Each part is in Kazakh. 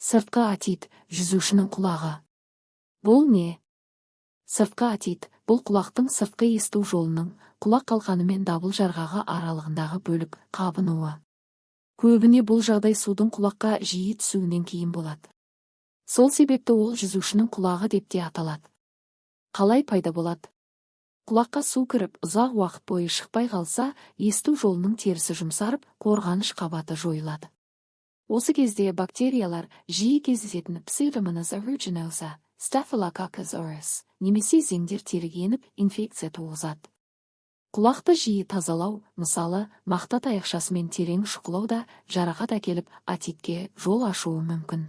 Сыртқы отит, жүзушінің құлағы. Бұл не? Сыртқы отит – бұл құлақтың сыртқы есту жолының, құлақ қалқаны мен дабыл жарғағы аралығындағы бөлік қабынуы. Көбіне бұл жағдай судың құлаққа жиі түсуінен кейін болады. Сол себепті ол жүзушінің құлағы деп те аталады. Қалай пайда болады? Құлаққа су кіріп, ұзақ уақыт бойы шықпай қалса, есту жолының терісі жұмсарып, қорғаныш қабаты жойылады. Осы кезде бактериялар, жиі кездесетін Pseudomonas aeruginosa, Staphylococcus aureus немесе зеңдер теріге еніп, инфекция туғызады. Құлақты жиі тазалау, мысалы, мақта таяқшасымен терең шұқылау да жарақат әкеліп, отитке жол ашуы мүмкін.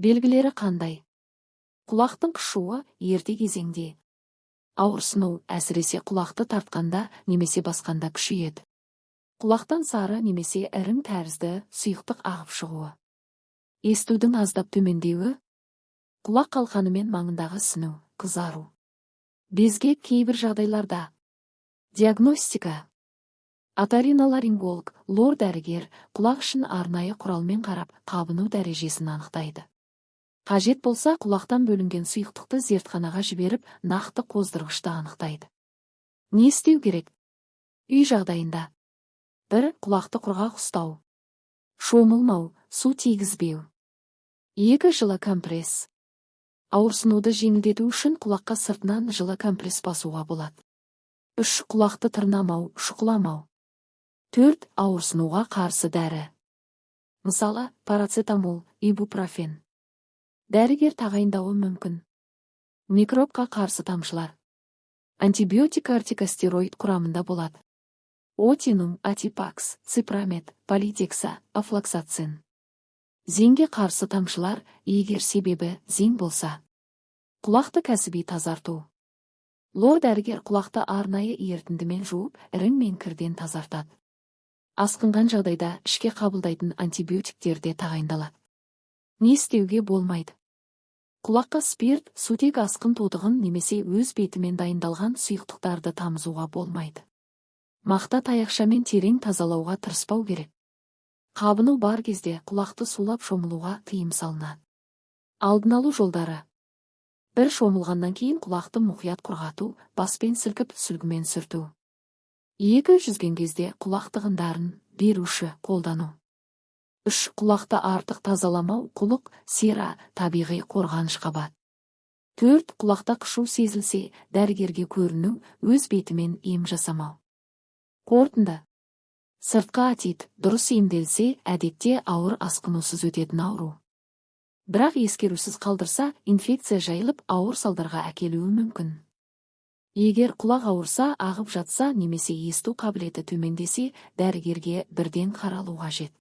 Белгілері қандай? Құлақтың қышуы ерте кезеңде. Ауырсыну, әсіресе құлақты тартқанда немесе басқанда күшейеді. Құлақтан сары немесе ірің тәрізді сұйықтық ағып шығуы. Естудің аздап төмендеуі, құлақ қалқаны мен маңындағы ісіну, қызару. Безгек кейбір жағдайларда. Диагностика. Оториноларинголог, лор дәрігер құлақ ішін арнайы құралмен қарап, қабыну дәрежесін анықтайды. Қажет болса, құлақтан бөлінген сұйықтықты зертханаға жіберіп, нақты қоздырғышты анықтайды. Не істеу керек? Үй жағдайында. 1. Құлақты құрғақ ұстау. Шомылмау, су тигізбеу. 2. Жылы компресс. Ауырсынуды жеңілдету үшін құлаққа сыртынан жылы компресс басуға болады. 3. Құлақты тырнамау, шұқыламау. 4. Ауырсынуға қарсы дәрі. Мысалы, парацетамол, ибупрофен. Дәрігер тағайындауы мүмкін. Микробқа қарсы тамшылар. Антибиотик, кортикостероид құрамында болады. Отинум, Отипакс, Ципрамед, Полидекса, Офлоксацин. Зеңге қарсы тамшылар, егер себебі зең болса. Құлақты кәсіби тазарту. Лор дәрігер құлақты арнайы ерітіндімен жуып, ірің мен кірден тазартады. Асқынған жағдайда ішке қабылдайтын антибиотиктер де тағайындалады. Не істеуге болмайды? Құлаққа спирт, сутек, асқын тотығын немесе өз бетімен дайындалған сұйықтықтарды тамызуға болмайды. Мақта таяқшамен терең тазалауға тырыспау керек. Қабыну бар кезде құлақты сулап шомылуға тыйым салынады. Алдын алу жолдары. 1. Шомылғаннан кейін құлақты мұқият құрғату, баспен сілкіп, сүлгімен сүрту. 2. Жүзген кезде құлақ тығындарын, беруші, қолдану. 3. Құлақты артық тазаламау, құлақ, сера, табиғи қорғаныш қабат. 4. Құлақта қышу сезілсе, дәрігерге көріну, өз бетімен ем жасамау. Қорытынды. Сыртқы отит, дұрыс емделсе, әдетте ауыр асқынусыз өтетін ауру. Бірақ ескерусіз қалдырса, инфекция жайылып, ауыр салдарға әкелуі мүмкін. Егер құлақ ауырса, ағып жатса немесе есту қабілеті төмендесе, дәрігерге бірден қаралу қажет.